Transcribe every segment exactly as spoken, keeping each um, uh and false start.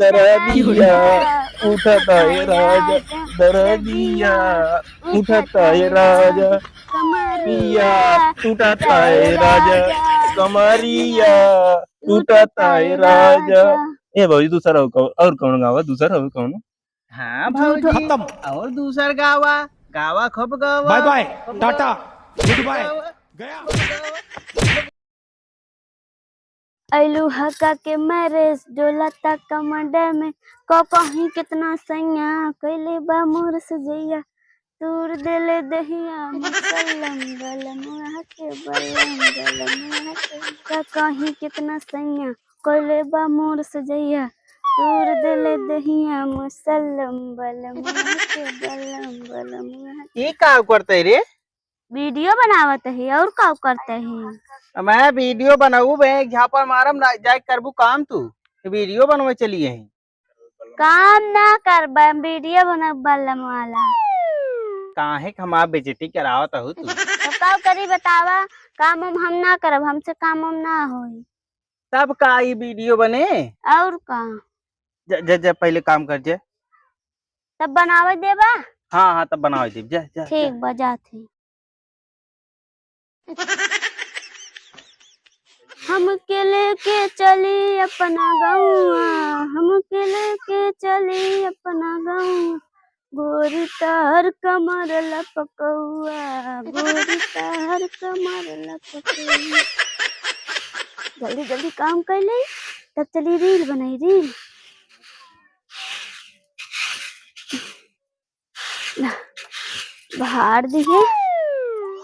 दरदिया उठता है राजा, दरदिया उठता है राजा, कमरिया टूटता है राजा, कमरिया टूटता है राजा। ए भौजी, दूसर और कौ-, और कौन गावा? दूसर और कौन? हाँ झूठ। भौजी, खत्म। और दूसर गावा, गावा खूब गावा, बाय बाय, खूब टाटा, गावा, गुड बाय, गावा, गया। खूब गावा। अइलू हका के marriage, डोलता कमर में, का कहीं कितना सैया, कइले बा मोर सजैया, तूर देले दहिया, मुसल्लम बलमुआ के बलम, बलमुआ के, का कहीं कितना सैया, कइले बा मोर सजैया, तूर देले दहिया, मुसल्लम बलमुआ के बलम, बलमुआ के। ई का करते रे? वीडियो बनावत ही, और का करते ही? मैं वीडियो बनाऊ बे, झापड़ मारम ना, जाए करबू काम तू, वीडियो बनवे चली ही। काम ना करबे, हम वीडियो बनब बल्लम वाला। काहे के हमार बेइज्जती करावत हऊ तू? तो का करी बतावा, काम हम, हम ना करब, हमसे काम हम ना होई। तब का ई वीडियो बने? और का? जा, जा, जा, पहले काम कर जे। तब बनावे देबा? हाँ, हाँ, तब बनावे देब, जा, जा, ठीक जा। बा, जात ही। हमके लेके चली अपना गौआ, हमके लेके चली अपना गौआ, गोरी तहर कमर लपकौआ, गोरी तहर कमर लपकौआ। जल्दी जल्दी काम कर ले, तब चली रील बनाई, रील। बहार दिहे।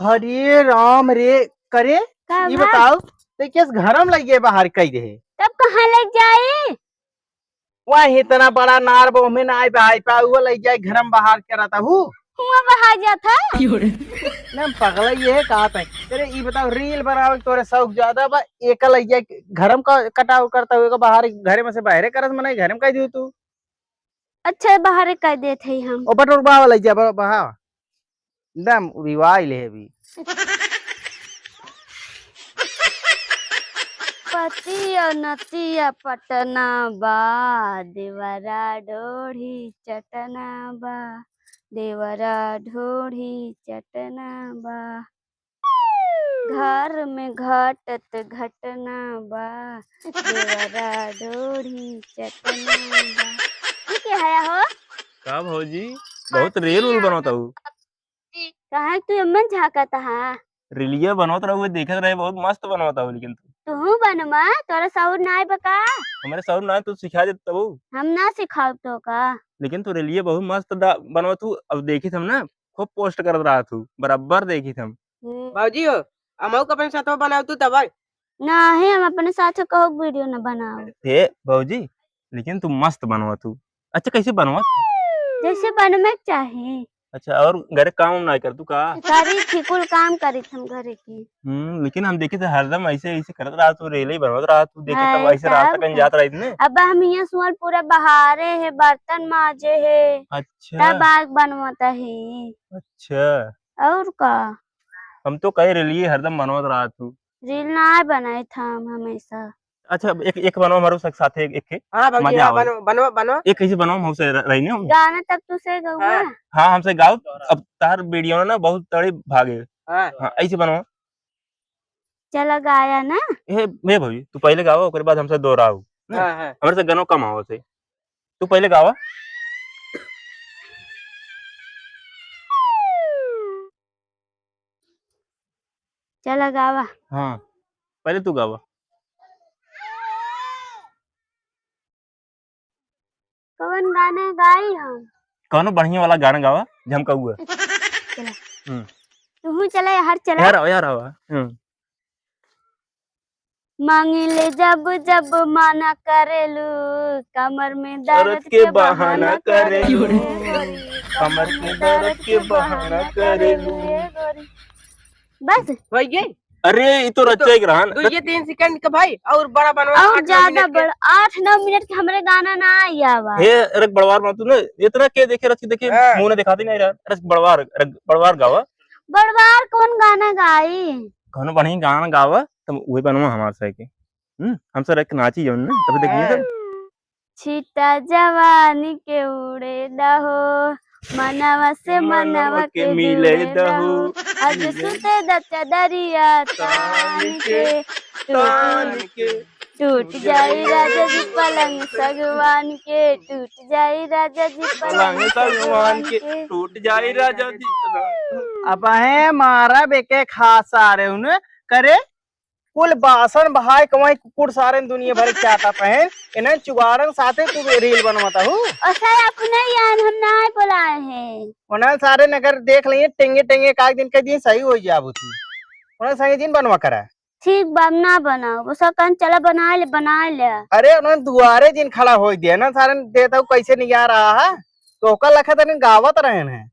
हरे राम रे, करे, का ई भा? बताओ, ते केस घरम लइगे बहार कई देहे? तब कहाँ लइ जाई? वाह, इतना बड़ा नार बा, ओमे ना आए बहार पा, वो लइ जाए घरम बहार करत हू। हुआ बहार जात है? ना, पगला ये है, कहा था। अरे, ई बताओ, रील बनावे के तोरे शौक ज्यादा बा, एका लइ जाए घरम का कटाव करत हू, एका बहार, घरे में से बाहरे करत मनाई, घरे में कह दियो तू। अच्छा, बाहर कह देत हई हम। ओ बटोर बावा लइ जा, बा-, बहावा। एकदम रिवाज ले अभी। पतिया नतिया पटना बा, देवरा ढोढ़ी चटना बा, देवरा ढोढ़ी चटना बा। घर में घटत घटना बा, देवरा ढोढ़ी चटना बा। ई के हया हो? का भौजी, बहुत रील उल बनावत हऊ। काहे तू एमन झांकत हा? रीलिया बनावत रहू, देखत रहे, बहुत मस्त बनावत हऊ, लेकिन तू। तू बनवा, तोरा सौर नाय बा का? हमरे सौर नाय, तू सिखा दे तबो। हम ना सिखाउब तो का? लेकिन तू रीलिया बहुत मस्त डा-, बनवत हऊ, अब देखित हम ना, खूब post करत रहत हऊ, बराबर देखित हम। हम्म। भौजी हो, हमहू के अपन साथवा बनाओ तू तब। नाही, हम अपने साथ कहूँ वीडियो न बनाओ। हे भौजी, लेकिन तू मस्त बनवत हू। अच्छा, कैसे बनवत हू? जैसे बनवे के चाही। अच्छा, और घरे काम वाम ना कर तू का? करी थी, कुल काम करी थी हम घरे की। हम्म, लेकिन हम देखी थे हरदम ऐसे, ऐसे करत रहा तू, रील ही बनवत रहा तू, देखी है, तब ऐसे तब रास्ता कहीं का? जात रही थी ना। अब हम यहाँ सुअल पूरा बहारे है, बर्तन माजे है, अच्छा। तब आग बनवत है। अच्छा। और का? हम तो कहे रील ही हरदम बनवत रहा तू। रील ना बनाए था हम हमेशा। अच्छा, एक, एक बनवा हमारे साथ, साथे एक, एक के। हाँ, भौजी, मजा हाँ, आवे। बनवा, बनवा, बनवा। एक कैसे बनवा हमसे र-, रही ना हम। गाना तब तू से गौआ। हाँ। हाँ, हमसे गाओ। अब तार वीडियो ना बहुत तड़ी भागे। हाँ। हाँ, ऐसे बनवा। चला गाया ना। हे, हे भौजी, तू पहले गाओ, ओकरे बाद हमसे दोहराओ। ना? हाँ, हाँ। हमारे से गानो कम आवत है। तू पहले गावा। चला गावा। हाँ, पहले तू गावा। कवन गाना गाई हम? कौनो बढ़िया वाला गाना गावा, झमकाऊ है। चला। हम्म। तुहू चला, यार चला। यार आवा, यार आवा। हम्म। मांगी ले जब जब माना करेलू, कमर में दर्द दर्द के के बहाना बहाना करेलू। करेलू। कमर में दर्द के बहाना करेलू। ए गोरी। बस। होइ गई? अरे, ई तो ये तो रच्चा एक रहन। दो ये तीन सेकंड का भाई, और बड़ा बनवा, और आठ नौ ज्यादा मिनट के। बड़-, आठ नौ मिनट के हमरे गाना ना आई आवा। हे, अरे बड़वार मत तू ना, इतना के देखे रच के देखे, हाँ। मुंह ने दिखाती नहीं रहा। अरे बड़वार, अरे बड़वार गावा। बड़वार कौन गाना गाई? कौनो बढ़िया गाना गावा, तब उहे बनवा हमार सही के। हम्म, हम सर एक नाची जौन ना, तब देखिए हाँ। सब। छिट्टा जवानी के उड़े दहो, मनवा से मनवा के मिले दहो। आज सुते द चदरिया तान के, तान के। टूट जाई राजा जी पलंग सगवान के, टूट जाई राजा जी पलंग सगवान के, टूट जाई राजा जी। अबहें मारब एके खास सारे उन्हें करे। कुल बासन बहाय कमाई कुकुर सारे दुनिया भर चाटा पहन, इन्हें चुगाड़न साथे तू reel बनवाता हूँ। और सर, अपने यार हम ना बोलाए हैं। उन्हें सारे नगर देख लिए, टेंगे टेंगे का दिन के दिन सही हो जाबू तू। उन्हें सही दिन बनवा करा। ठीक बा, हम ना बनाओ, वो सब कहन चला बनाए ले, बनाए ले। अरे उन्हें दुआरे जिन खड़ा हो दिया ना, सारे देता हूँ कैसे नहीं आ रहा है, तो ओकर लखा तनी गावत रहन है।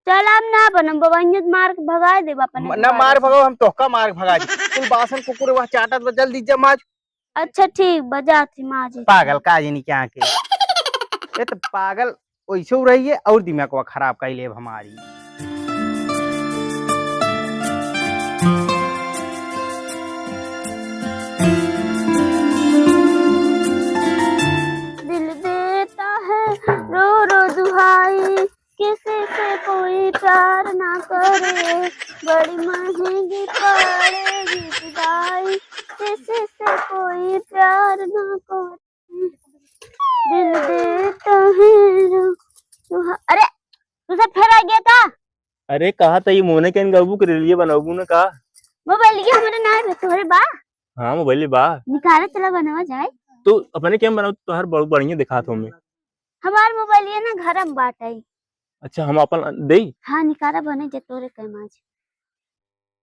चल, हम ना बनम, बबहिया मार के भगाए देब अपने म-, ना दुआरे मार से। भगाओ, हम तोहका मार के भगा दे। कुल बासन कुकुर वह चाटत बा, जल्दी जा माज। अच्छा, ठीक बा, जात ही माज। पागल का जिनी क्या के? ये तो पागल वैसे रही है और दिमाग खराब कर ले हमारी। दिल देता है रो रो दुहाई, किसी से कोई प्यार ना करे, बड़ी महंगी पड़ेगी जुदाई, किसी से कोई प्यार ना करे। दिल देता है रो-, सुहा-, अरे, तू सब फिर आ गया का? अरे, कहा था ये मोने के गबू के reel बनबू ना का? मोबाइल ये हमारे ना है, तोहरे बा? हाँ, मोबाइल बा। निकाले चला बनवा जाए। तू अपने क्या बनाओ, तोहर बहुत बढ़िया दिखात हो मैं। हमार मोबाइल ये ना घर में बाटे। अच्छा, हम अपन दे? हाँ, निकारा बने जे तोरे के माज।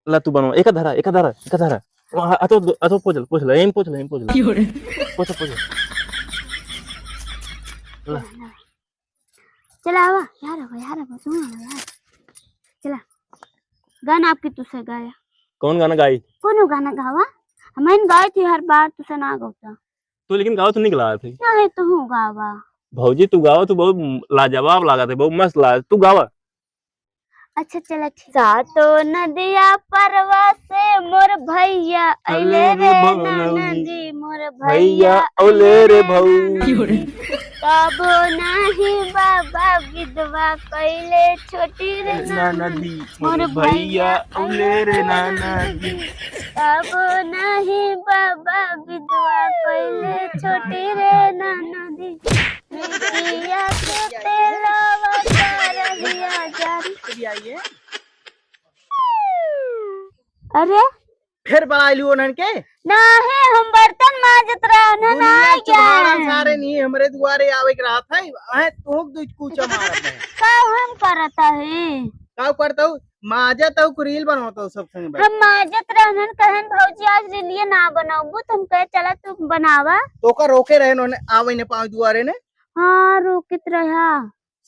ला तू बनवा, एक धरा, एक धरा, एक धरा। वहाँ, अतो, अतो पोछ ले, पोछ ले, यहीं पोछ ले, यहीं पोछ ले। क्यों रे? पोछ, पोछ। ला। चला आवा, यार आवा, यार आवा, तू आवा यार। चला। गाना आपकी तू से गाया। कौन गाना गाई? कोनो गाना गावा। हम इन गाए थे हर बार, तू से ना गाता। तू लेकिन गावा तो निकला थे। नहीं, तू गावा। भौजी, तू गावा, तू बहुत लाजवाब लागत है, बहुत मस्त लागत, तू गावा। अच्छा, चला, ठीक। सातो नदिया परवा से मोर भैया अइले अइले रे रे भौजी। ननदी, मोर भैया भैया अइले अइले रे रे भौजी। ननदी। काबो नाही बाबा विधवा कइले छोटी रे ननदी, ननदी, मोर मोर भैया भैया अइले रे अइले रे ननदी। ननदी। काबो नाही बाबा विधवा कइले छोटी रे ननदी। बिटिया के तेलवा करहिया जारी। अरे, फिर बुला लियो उन्हन के। नाही, हम बर्तन माजत रहन, दुनिया ना चुहाड़ा गया। सारे नहीं हमरे दुआरे आवे के रहत है, अहे तोहक दू कूचा मारत है। का हम करत है? का करत हो? माजत हो, reel बनवत हो सब संग बैठ। हम माजत रहन, कहन भौजी आज reel ना बनाबू, तो हम कहे चला तू बनावा। तो का रोके रहे उन्होंने, आवे ने पाँव दुआरे ने। हाँ, रोकित रहा।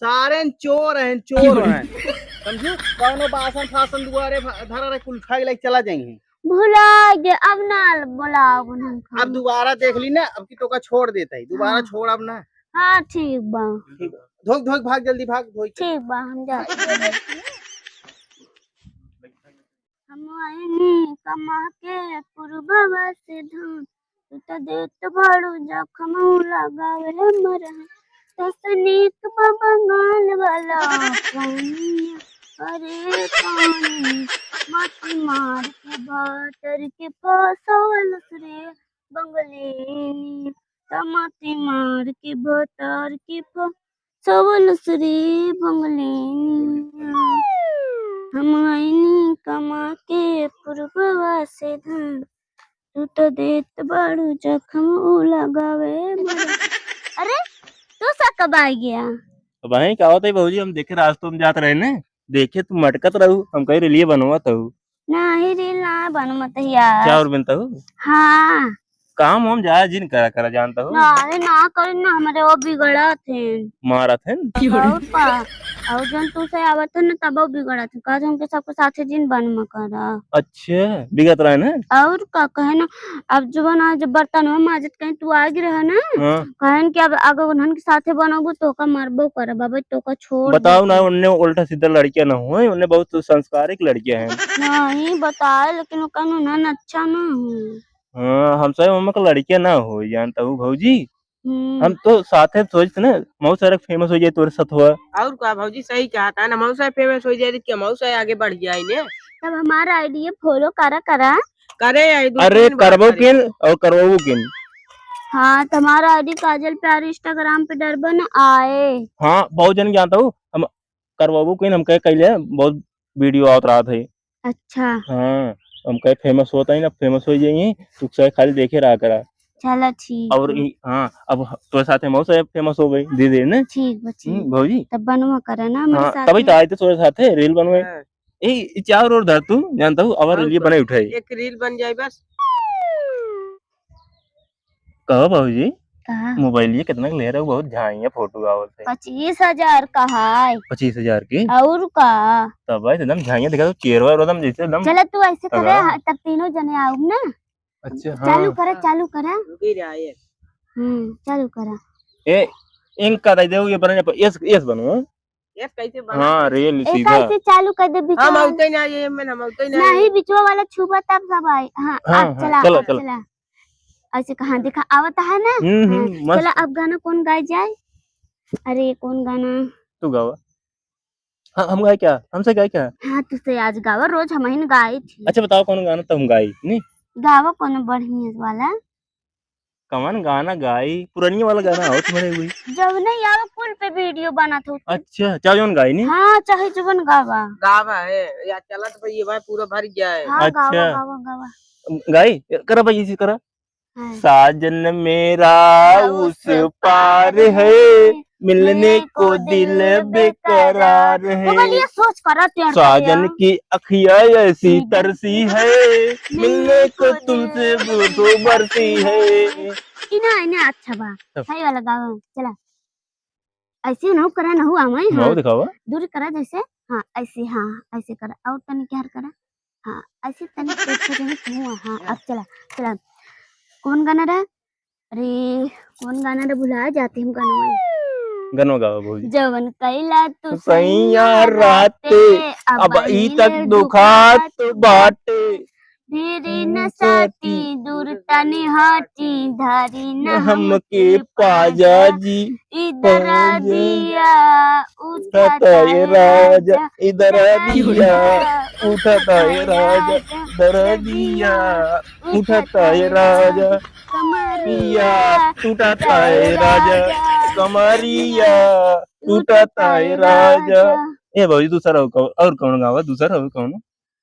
सारे चोर हैं, चोर हैं। समझू? कौनो बासन फासन दुआरे भ-, धरा रहे, कुल उठा के लेके चला जाएंगे। भुला गए, अब ना बोलाओ उन्हन के। अब दोबारा देख ली ना, अब की तोका छोड़ देता है, दोबारा हाँ। छोड़ अब ना। हाँ, ठीक बा। ठीक बा। धोक, धोक, भाग, जल्दी भाग, धोक। ठीक बा, हम जाते हैं। हम आईनी कमा के पुरबवा से धन, तू त देत बाड़ू जखम लगावे मरहम। तस नीक बा बंगाल वाला पनिया, अरे पानी, मत मार के भातर के फसवलस रे बंगलेनी, त मत मार के भातर के फसवलस रे बंगलेनी। हम आईनी कमा के पुरबवा से धन, तू तो देत बाड़ू जखम उ लगावे मरहम। अरे, तू सा कब आ गया? अब वहीं का होता है भौजी, हम देखे रास्तों में जात रहे ने, देखे तू मटकत रहू, हम कहे reel बनवत हूँ। नाही, reel ना बनवत है यार। क्या और बनता हूँ? हाँ। काम हम जा जिन करा करा जानता हूँ। ना, अरे ना करे ना, हमारे वो बिगड़त हैं। मारत हैं? और का? और जौन तू से आवत है ना, तब वो बिगड़त हैं। कहत हैं कि सबके साथे जिन बन में करा। अच्छा, बिगत रहे ना? और का कहे ना, अब जो बना, जब बर्तन में माजत कहीं तू आ गई रहे ना, हाँ। कहन कि अब अगर उन्हन के साथे बनबू तो का मरबो करब, अब तो का छोड़ बताओ दे। ना, उनने उल्टा सीधा लड़कियां ना होए, उनने बहुत संस्कारिक लड़कियां हैं। नहीं बताए, लेकिन वो कहन उन्हन अच्छा ना हो। हाँ, हम सही मम्मा का लड़कियां ना हो, जानता हूँ भौजी। हम्म। हम तो साथे सोचते ना, मौसा रे famous होइ जाए तोरे साथ हुआ। और का भौजी, सही कहा था ना, मौसा famous होइ जाए, कि मौसा आगे बढ़ जाए ने। तब हमारा ID follow करा करा। करे आई दो अरे तीन बार करबो करे। किन और करवाबो किन। हाँ, तुम्हारा ID काजल प्यारी Instagram पे डरबन आए। हाँ, बहुत जन जानता हूँ, हम करवाबो किन, हम कहे कैले बहुत video आवत रहत है। अच्छा। हाँ, हम कहे famous होता ही ना, famous होइ जाइए, तू सब खाली देखे रहा करा। चला ठीक और है। ई, हाँ, अब तोरे साथे मौसा famous हो गई, धीरे धीरे ने। ठीक बा, ठीक। हम्म, भौजी। तब बनवा करे ना हमारे हाँ, साथे। तभी तो आए थे तोरे साथे, reel बनवे। हाँ। ए, ई चाउर और धर तू, जानता हूँ, अब और reel ये क-, बनाई उठाई। एक reel बन जाए बस। कहो भौजी, कहा? मोबाइल ये कितना के ले रहे हो? बहुत झाइया फोटो आवत है। पच्चीस हजार का है। पच्चीस हजार की? और का? तब भाई एकदम झाइया दिखा दो, चेहरा एकदम जैसे एकदम चला तू ऐसे करे, तगड़ा। हाँ, तब तीनों जने आओ ना। अच्छा, चालू हाँ। करा, चालू करा। रुकी रहा ये। हम्म, चालू करा। ए, इनका दे दे, ये बने पर एस, एस बनो। एस कैसे बना? हाँ, reel एका सीधा। ऐसे चालू कर दे हम बिचवा। अउते ना, ये में हम अउते ना। नहीं, बिचवा वाला छुबा तब सब आई। हाँ, हाँ, अब हाँ, चला, चलो, अब चलो। चला। ऐसे कहाँ देखा आवत है ना? हम्म, हाँ, हम्म, मस्त। चला, अब गाना कौन गाए जाए? अरे, कौन गाना? तू गावा। हाँ, हम गाए क्या? हमसे गाए क्या? हाँ, तुझसे आज गावा, रोज हम ही न गाई थी। अच्छा, बताओ कौन गाना तो हम गाई, नहीं? गावा कौन बढ़िया वाला? कवन गाना गाई? पुरानिया वाला गाना हो तुम्हारे हुई। जब नहीं आवा पुल पे video बनात हो। अच्छा, चाहे जौन गाई नहीं? हाँ, चाहे जवन गावा। गावा है, या चलत भई ये भाई पूरा भर गया है। हाँ, अच्छा। गावा, गावा, गावा। गाई? करा भाई, इसी करा। हाँ। साजन मेरा उस पार है, मिलने को दिल बेकरार है। तो बोलिए, सोच करा, तैयार साजन करिया। की अखियाँ ऐसी हम्म। तरसी है, मिलने को तुमसे वो तो बरसी है। इना, इना, अच्छा बा। तब। सही वाला गावा, चला। ऐसे ना करा, ना हुआ, मैं, हाँ। दिखावा। दूर करा जैसे, हाँ, ऐसे, हाँ, ऐसे करा। और तनी क्या करा? हाँ, ऐसे तनी पीछे जनी हुआ, हाँ, अब चला, चला। कौन गाना रहा? अरे, कौन गाना रे, भुला जाते हम गानवा। गनवा गावा भौजी। जवन कैला तू सैया राते, अब ई तक दुखात बाटे। धीरे न साटी, दूर तनी हटी, धरी न हमके पाजा जी। इधर आ दिया, उठता है राजा, इधर आ दिया, उठता है राजा, इधर आ दिया। उठता है राजा, कमरिया टूटता है राजा, कमरिया टूटता है राजा। ए भौजी, दूसरा और कौ-, और कौन गावा? दूसरा और कौन?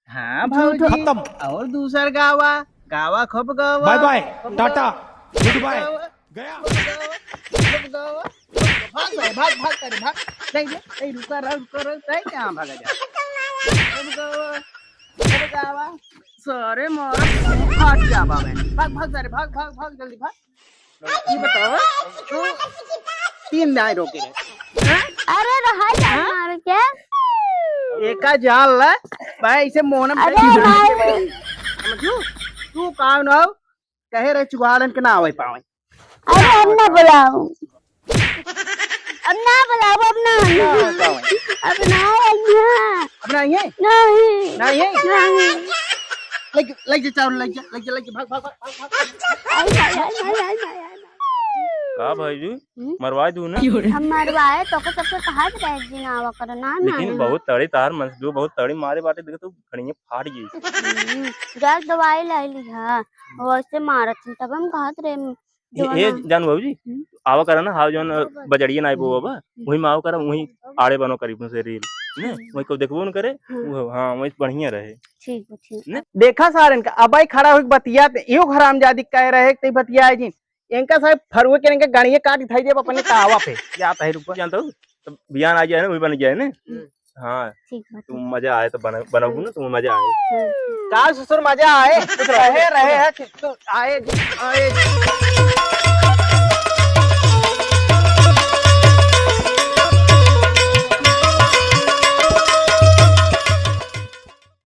हाँ भौजी, खत्म। और दूसर गावा, गावा खूब गावा। Bye bye, टाटा, good bye, गया। खूब गावा, खूब गावा। भाग, भाग, भाग, भाग, भाग। नहीं, नहीं, रुका रहा, रुका रहा, नहीं, कहाँ भागा जा? खूब गावा, खूब गावा। सारे मार, भाग जा बाबे। भाग, भाग, सारे, भाग, भाग, भाग, जल्दी भाग। ये बताओ, तू तीन दाई रोके रहे। अरे रहा जा हाँ? मार के। एका जाल ला, भाई, इसे मोहनम अरे भाई। समझू? तू काम ना हो, कहे रहे चुहालन के ना आवे पावे। अरे हम ना बुलाओ। अब ना बुलाओ, अब ना। ना, ना, ना। अब ना, अब ना। अब ना आइए? नहीं। ना आइए? नहीं। लग, लग जा, चाउर लग जा, लग जा, लग जा, भाग, भाग, भाग, भाग, भाग। आई, आई, आई। का भाई जी? हम्म? मरवा दूँ ना? हम मरवाए, तो को सबसे कहा था एक दिन आवा करो, ना लेकिन माने। बहुत तड़ी तार मन से, जो बहुत तड़ी मारे बाटे, देखे तो खड़िया फाट गई। हम्म, जा दवाई लाई ली, हाँ। वैसे मारत थी, तब हम कहत रहे, ए, ए, जवाना। जान बाबूजी, हम्म। आवा करा ना, हाव जौन बजरिया ना आइबो हम्म। बाबा, हम्म। वही में आवा करा, वही आड़े बनो करीब से reel, ने? हम्म। वही को देखबो न करे, हाँ। वो, हाँ, वही बढ़िया रहे। ठीक बा, ठीक ने? बा। देखा सारन का, अब भाई खड़ा होके बतियात, इहो हरामजादी कह रहे कि बतियाए जी। इनका साहब फरुए के इनके गाड़िए काट उठाई देब अपने तावा पे। जात है रुको। जानता हूँ, तो बियान आ जाए ना, वही बन जाए ना। हम्म। हाँ, ठीक बा, तुम ठीक। मजा आए तो बना-, बनाओ ना, तुम्हें मजा आए। हाँ। का ससुर मजा आए? रहे, रहे है, तू आए, आए।